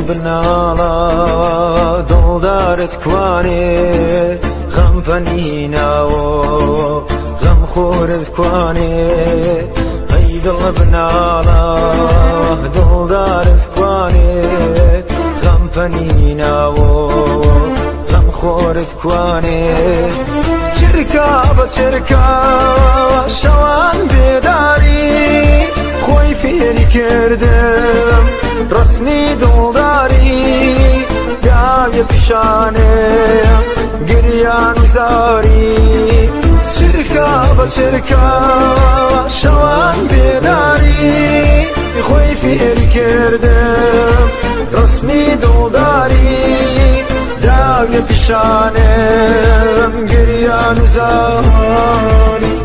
بناڵە دڵدارت کوانێ غەم پەنیناوە غەم خۆرت کوانێ ئەی دڵ بناڵە دڵدارت کوانێ غەم پەنیناوە غەم خۆرت کوانێ چرکا بە چرکا شەوان بێداری خۆی فێری کردم ڕسمی دڵداری داویە پیشانێ گریان و زاری چرکا بە چرکا شەوان بێداری خۆی فێری کردم ڕسمی دڵداری داویە پیشانم گریان و زاری.